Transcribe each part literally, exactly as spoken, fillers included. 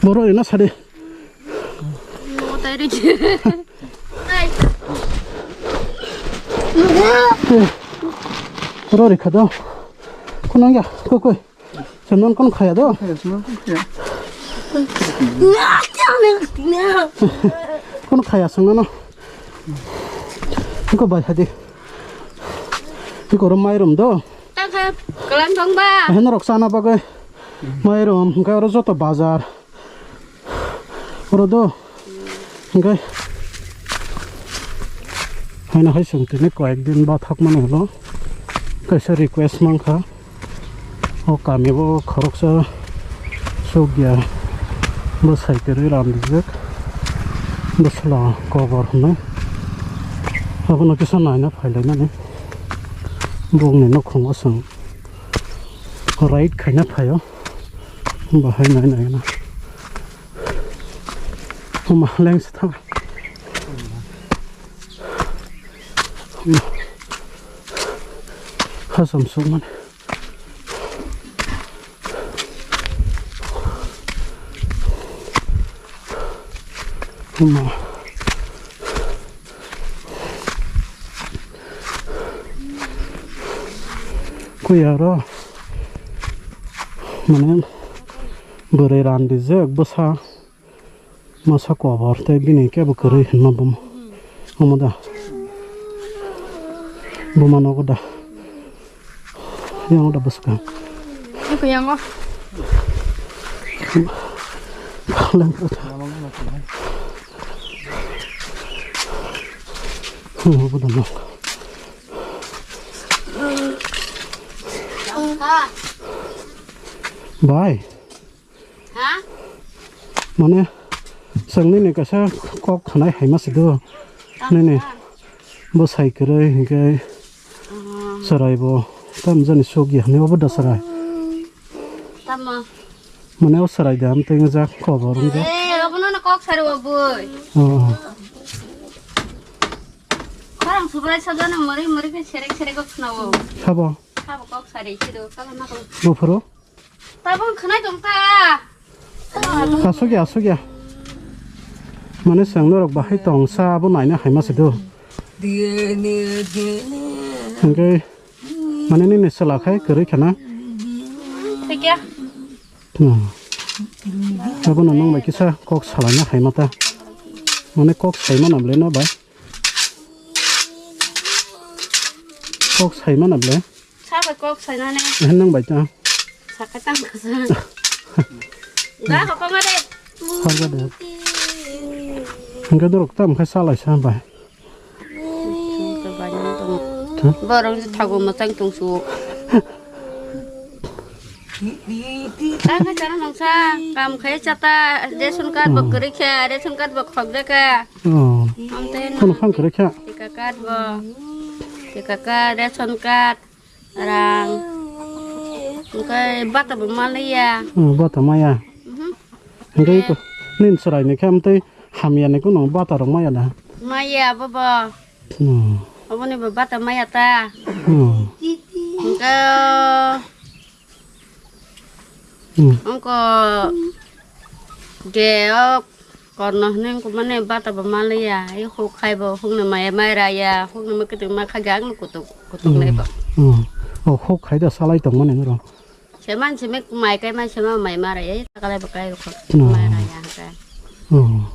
Boro ina sadi. Rori khado. Kunang ya, koi koi. Senon kon khaya do. Kon khaya sengano. Ko bai hadi. Ko ro mairum do. Kalan thong ba. Hen rok sana bagwi. Mairum, hwnkhe oro joto bazar. Oro do. Hwnkhe. Haino hai chwng tini koyek din bathakmani ulo. Kaisa request mankha. O kami o khoroksa sukya. Bo sai kwrwi ram rijak. Bo sala kobor hwnwi. Abono kisa naina phailainani. Bongni nukhungo chwng. Right khaina phaio. Bahai nai nai na. Huma lengse thang. Hasam sukman. Huma. Kuya ro. Mane bwrwi randijak bwsa masa kobor tei bini kebo kwrwi hwnma buma omo da buma nogo da yang da bwskang. Eko yango. Bai. Ha? Mane, chwng nini kaisa kok khanai haima se do. Nini bwsai kwrwi hinkhe chwrai bo tam jani suk ya hinwi obo da chwrai. Tamo. Mane o chwrai da amtwi wngjak kobor wngjak. Eh, obono no kok sari o bui. Oh. Khorang subrai sajana mori mori khe serek serek kok khnawo. Sabo. Sabo kok sari sido kala na kok. Buphuru. Tabung khwnai tong ta. Asuk ya, asuk ya. Mane chwng norok bahai tong sa abo naina haima se do. Hingke mane nini chwla khai kwrwi khana. Thikya. Hmm. Abono nong bai kisa kok salaina haima ta. Mane kok saima na ble na bai. Kok saima na ble. Sabo kok sainani. Eh, nang bai ta. Saka tang kasa. Da ko kama de. Saka de. Hingke dorok tam khai salai sa bai. Borok thago mwchang tong su. Tang khai chana nongsa kam khai chata ration card bo kwrwi kha, ration card bo khok de kha. Oh. Amte kono phang kwrwi kha. Tika card bo. Tika card, ration card. Rang. Engkai bata bo maliya. Hmm, bata maya. Mhm. Engkai ko nin chwrai ni khe amtwi hamya ni kuno bata rok maya da. Maya bobo. Hmm. Oboni bo bata maya ta. Hmm. Engka Hmm. Engko je o Korno hwnwi wngkukmani bata bo manliya, i huk khai bo hukni maya mai raya, hukni mwkhwtwng ma khagya ang kutuk kutuk nai bo. Hmm. Oh, huk khai da salai tongmani norok. Seman simi mai kai mai sima mai ma raya, i takalai bo kai rokho Hmm. Mai raya hwnkhe. Oh.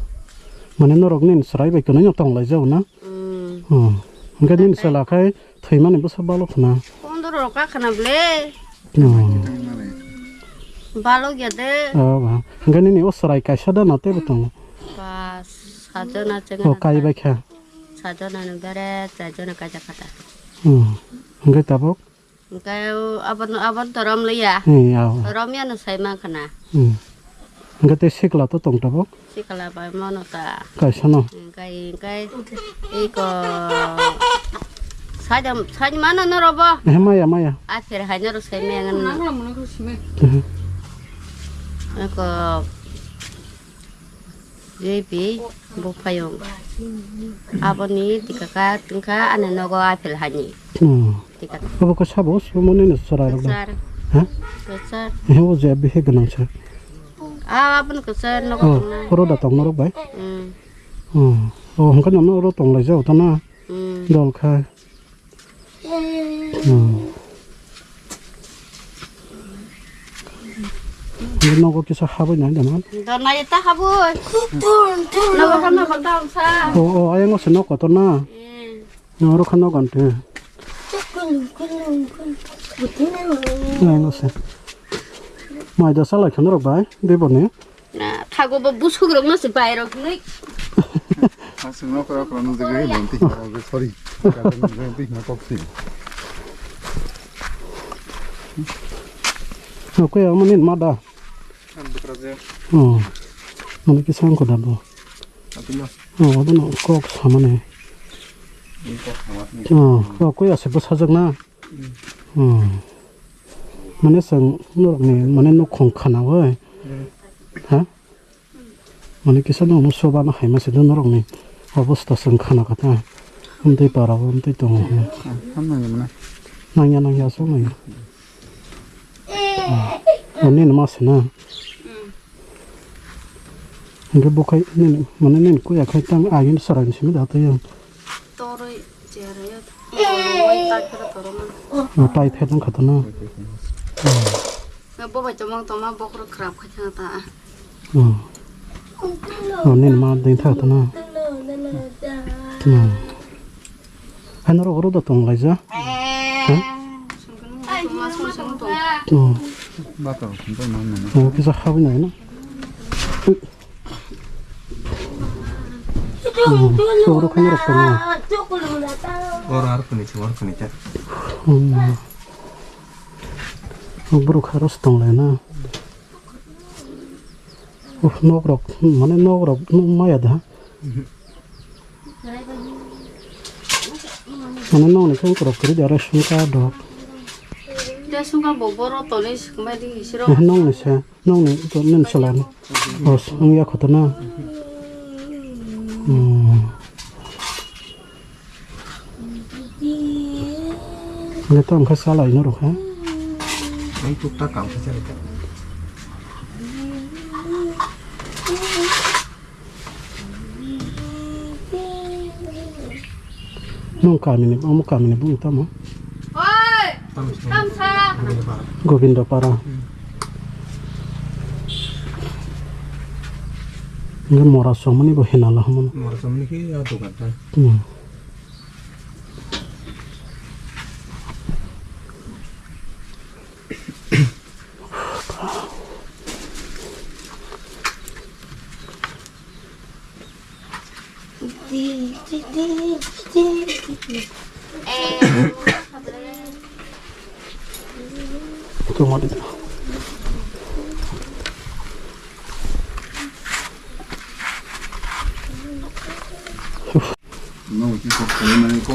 Mane norok nini chwrai bai kwnaino tong lai jao na? Hmm. Oh. Hwnkhe nini chwla khai thwimani bwsa balo khna. Kondoro rok ka khna ble. Oh. Balok ya de. Oh, ba. Hingke nini o chwrai kaisa da na teibo tongo? Ba, sajona chengana. Oh, kai bai kha. Sajona no bere, sajona kaisa kata. Hmm. Hingke tabuk? Hingke o abon, abon to rom liya. Hmm, ya. Rom ya no sai man khana. Hmm. Hingke tei sikla to tong tabuk? Sikla bai mano ta. Kaisa no. Engkai, engkai. Iko. Saja, saja mana no robo? Eh, maya, maya. Akhir hanya ro sai mengan. Eh. Iko. Jepi, bo payung. Aboni tikaka, tingka, ane nogo apel hani. Hmm. Tikaka. Abo ko sabo, sumoni no sara ro. Sar. Ha? Sar. Eh, o je bihe ganang sa. Ah, aboni kwchar nogo Oh, tongnai. Oro da tong norok bai? Hmm. Oh, oh, hwnkhe nono oro tong lai jak ta na? Hmm. Dol khai. Hmm. Nogo kisa habwi nai da man? Dol nai ta habwi. Nogo kha nogo ta wngsa. Oh, oh, ayang o se nok kotor na? Hmm. Norok kha nogo ante. Ayang o se. Mai da salai kha norok bai, deboni. Na, thago bo busuk rok no se bai rok nui. Aswk no kora kora no jagwi bonti, sorry. Kata no jagwi bonti na kok si. Oke, amo nin ma da. Ang bukra je. Oh. Mane kisa ang koda bo. Atino. Oh, abono kok samane. Ini kok sama ni. Oh, kok koi ase bo sajak na. Hmm. Mane chwng norokni mane nukhung khana oi. Hmm. Ha? Mane kisa no no soba no haima se norokni obosta chwng khana kha ta. Amtwi para o amtwi tongo. Hmm, ham nangya mane. Nangya nangya aswk nangya. Hmm. Ani no ma se na. Hmm. Hingke bo khai nini, mane nini kuya khai tang agini chwraini simi da twi ang. Toroi cheroi toroi tai phero toroma. Ah, tai phet wng kha to na. Na bo bai tongma tongma bokhorok khrap khai thang ta. Hmm. Oh, nini ma ding thang to na. Hmm. Hai norok oro da tong laijak? Ha? Oh. Oh, kisa habwi nai na? Oh, oro khai norok tongo. Oro har kuni se, oro kuni se. Hmm. Oh, borok hai oro se tong lai na? Oh, nok rok, mane nok rok, nok maya da? Mhm. Mane nokni khe wngkorok kwrwi da ration card rok. Ration card bo borok tonwi swkang bai di hisiro. Eh, nokni se, nokni to nin salani. Oh, wngya khotona. Hmm. Hingke tamo khe salai norok ha. Ang tuk ta kam khe chari ta. Nung kami ni, omo kami ni bung tamo? Oi! Tamsa! Gobindo Para. Hmm. Ini mora somani bo hinala hono. Mora somani ke ya dukan ta. Hmm.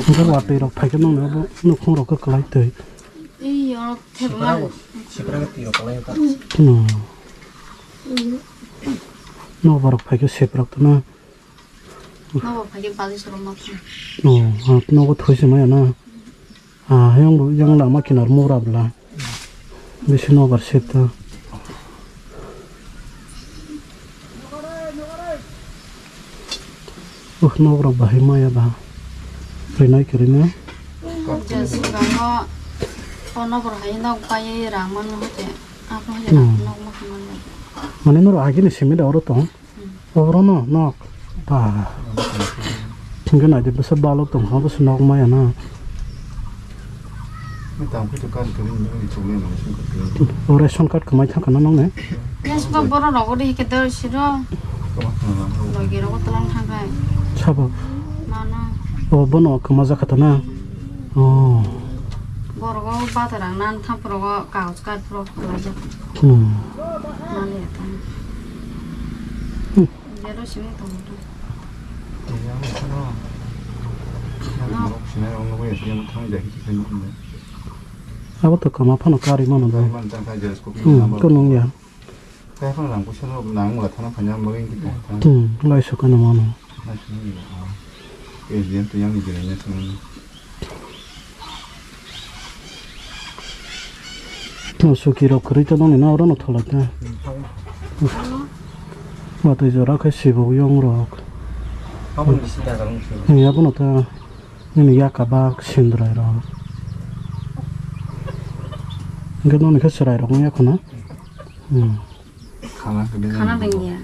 Hwnkhe watwi rok phaikhe nokni abo nukhung rok khe kwlai twi. Ei, yorok thebma. Sipra, sipra twi rok kwlai kha. Hmm. Nokbar rok phaikhe sipra tongna. Nokbar phaikhe bagi sorok ma thang. Oh, ah, nogo thoi se maya na. Ah, yang bo, yang lama kinar mura bwla. Bisi nobar seta. Uh, nok rok bahai maya ba. Rinai kwrwino. Je sigango o nokbar hai nok bai rang mano hote. Abo hai Hmm. Nok ma khaman. Mane noro agini simi da oro tong. Oboro no nok. Ba. Thingke naidi bwsa balok tong kha bwsa nok maya na. Tang khe to kan khe ni ni chukle no sing khe. O ration card kwmai thang kana nong ne? Yes ba boro rogo de ke dor siro. Kama khana lang. Logi rogo tlang thang kai. Sabo. Mana. O bono kwma jakha ta na. O. Borogo batarang nan thang progo kaus card pro kwlai jak. Hmm. Mani ata. Hmm. Bero simi tong ta. Yang sana. Yang No. Borok sinai rong nugui yang thang jai khe khe nung. Abo to kama phano kari mano da. Kari mano tang kha jai ko Hmm, number. Ko nung ya. Kaya phano rang puisa no nang wala thana phanya bagwi wngkhe tong thang. Hmm, lai sokano mano. Lai sokano mano. President to yang ni generation. No suki rok kwrwi to noni na oro no tholai ta. Hmm, thang. Watwi jora khe sibuk yong rok. Aboni bisi da rok. Ni abono ta nini yaka bak sindrai rok. Hwnkhe noni khe chwrai rok wngya khuna. Hmm. Khana khe bini. Khana lengya.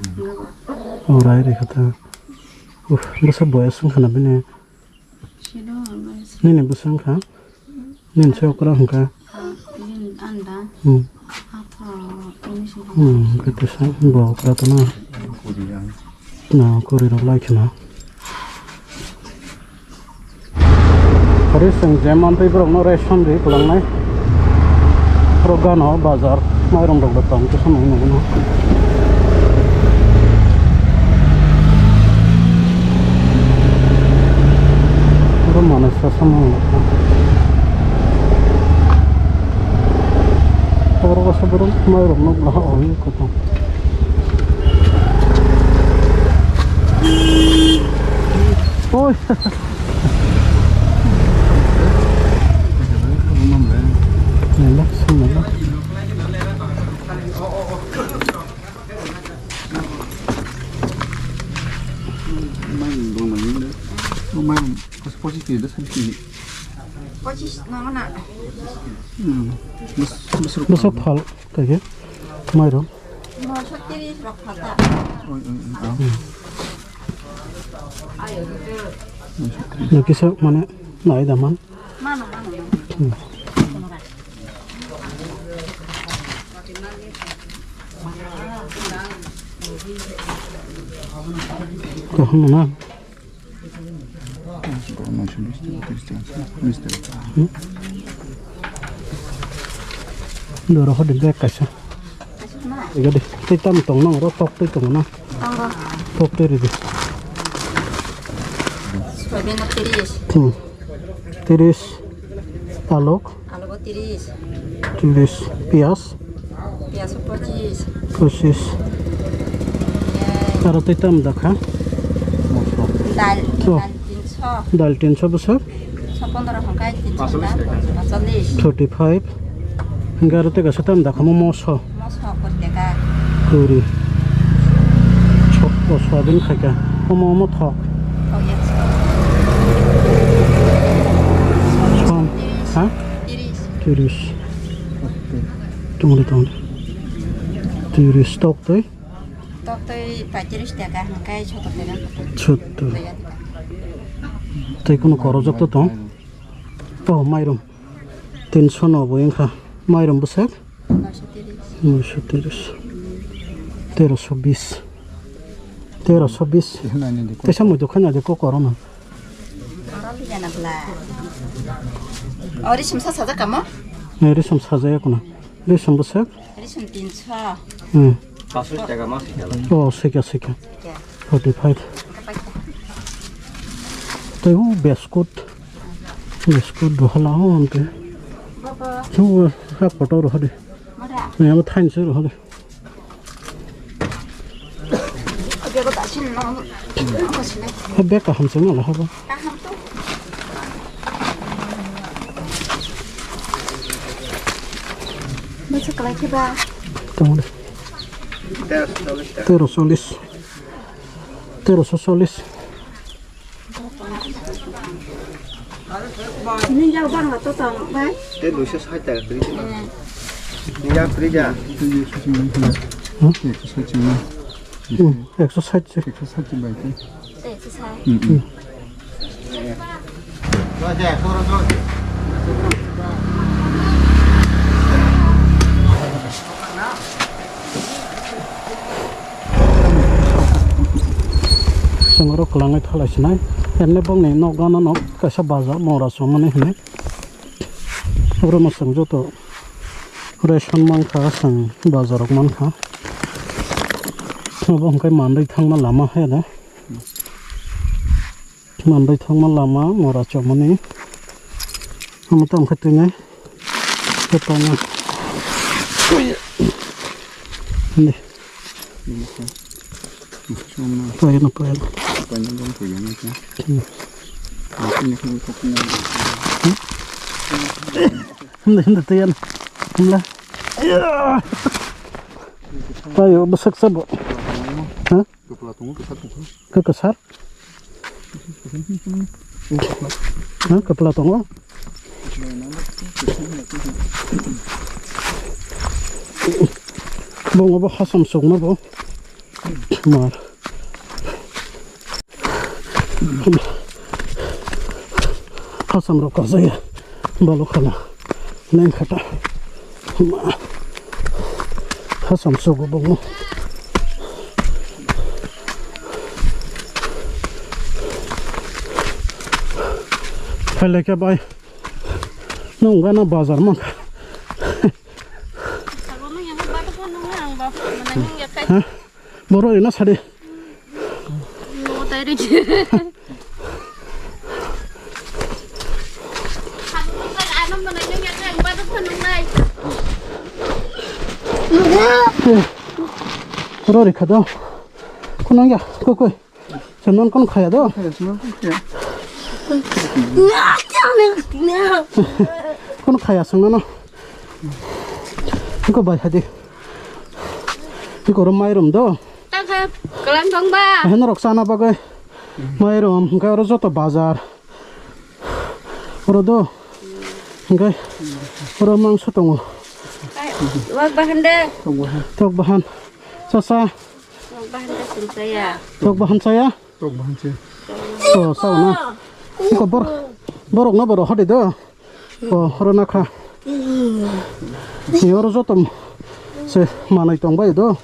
O rai rikha ta. Uff, bwsa boyas wngkha na bini. Sino, ang Nini bwsa wngkha? Nini se okra hwnkha? Ah, nini anda. Hmm. Apa, ini sih. Hmm, kete sa, bo okra to na. Na, kuri rok lai khna. Hari seng je mantwi borok no ration ri kwlangnai. Borok gana o bazar, mairum rok da tong kisa nung nung no. Oro manai sasa nang nukha. Oro kaisa borok mai rok nukha o ui kutung. Oi. Nela, sumela. Mai dong mai le. Mai pochis kilo da sani kilo. Pochis na mana. Hmm. Bus bus Bwsa phal kage mairum. Moso tiris rok phal ta. Oi oi oi. Ayo. Moso tiris. Kisa mane nai daman. Mano mano mano. Hmm. Kaham mana? Hmm? Doro hodi bag kaisa. Ega di, tei tam tong nang oro tok tei tong na. Tongo. Tok tei ridi. Soybean tiris. Hmm. Tiris. Palok. Alu bo tiris. Tiris. Piyas. Piyas bo pochis. Pochis. Aro tei tam dakha? Dal, Oh. Dal tinso. Dal tinso bwswk? Tinso pondro hwnkhe tinso da, pasolis. Thirty five. Hwnkhe aro tei kaisa tam dakha mo moso. Moso kuri teka. Kuri. Sok, o soyabin khaika. Omo, omo thok. Thok ekso. Som. Ha? Tiris. Tiris. Tongdi, tongdi. Tiris tok tei? Tok tei paitrish taka, hwnkhe sottor taka. Sottor. Tei kunu korojak to tong? Oh, mairum. Tinso noboi wngkha. Mairum bwswk? Noisho tiris. Noisho tiris. Teroso bis. Teroso bis. Teisa muitu khanya de ko korona. Oro lijana bla. Ori sumsa sajak kamo? Ori sumsa sajak kuna. Ori sum bwswk? Ori sum tinso. Hmm. Pasosh taka ma sikhala. Oh, sika, sika. Ya. Forty five. Tei o biscuit. Biscuit bo hala o ante. Baba. Chu ha photo ro hade. Mara. Ne abo thain se ro hade. Bego dasin no. Bego sinai. He bag kaham se mala habo. Kaham to. Bachuk kalai khe ba. Tamo de. Teroso chollish. Teroso chollish. Nini jak bang la to tong bai? Tei duiso sait taka kwrwi tongma. Nini jak kwrwi ja. Hmm? Hmm, ekso sait se. Ekso sait se bai tei. Tei ekso sait. Hmm, hmm. Chwng oro kwlangwi thalai sinai. Emne bongni nok gana nok kaisa baja mora chomani hinwi. Oro no chwng joto ration mankha, chwng bajarok mankha. Obo hwnkhe manwi thangma lama hai da. Manwi thangma lama mora chomani. Omo tamo khe tini. Khe tongma. Ni. Paino, paino. Hmm. Hindi, hindi, tiyan. Hindi. Tayo, basag sabo. Ha? Kwpla tongo, kwthar tongo. Khe kwthar? Ha, kwpla tongo? Bo obo hasam sukno bo. Mar. Hasam rok kasaya. Balok khala. Neng khata. Ma. Hasam sogo bongno. Phailai khe bai. Nong gana bazar mankha. Sago nung yang ba to nung ang ba. Mana nung ya kai. Ha? Boro ina sadi. No tai ri. Rori khado. Kunang ya, kukui. Senon kun khaya do. Kun khaya sengno. Ko bai hadi. Ko ro mairum do. Kalang thong ba. Hen rok sana bagwi. Mairum, hwnkhe oro joto bazar. Oro do. Hwnkhe oro mangso tongo. Wak bahan de. Tok bahan. Sasa. Wak bahan de sung saya. Tok bahan saya? Tok bahan saya. Oh, sao na. Ko bor-, borok no borok hadi do. O, horo nakha. Ni oro joto se manai tong bai do.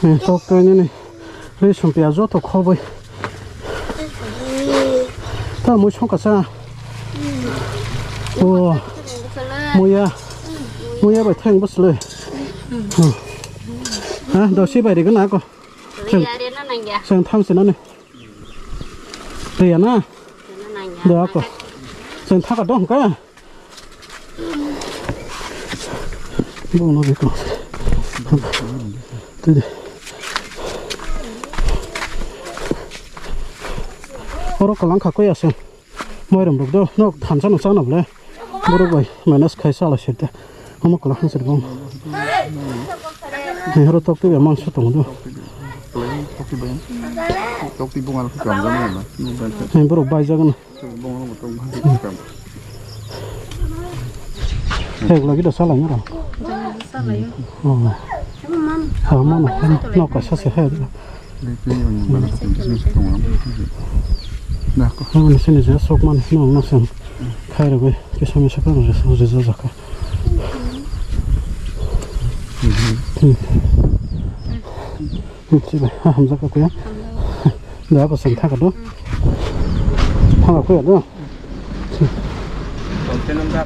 Ni tok kai ni ni. Ri sumpia joto khoboi. Ta mui song kasa. O, muya. Muya bai thang bosle. Ha, dosi bai ri gana ko. Riya re na nangya. Seng tham se na ni. Riya na? Riya na nangya. Da ko. Seng thaka dong ka. Bo no biko. Tede. Oro kalang kha ko ya seng. Mairum rok do, nok thansa no chana bole. Borok bai manage khai chala sir de. Omo kwlak hwn sir bong. Ni horo tok twi mang sa tongo do. Tok twi bong al khe kam jani na. Ni borok bai jagana. Bong al tok bang kam. Hek lagi da chala ngara. Chala yo. Oh. Emang man. Ha, man, nok kaisa se hai. Aboni sini je sok mani phano ang no chwng khai rwgwi kisa misa phano rwjak kha. Hmm. Hmm, chibai, ha, hamjak kha kuya. Da bo chwng thaka do. Thaka kuya do.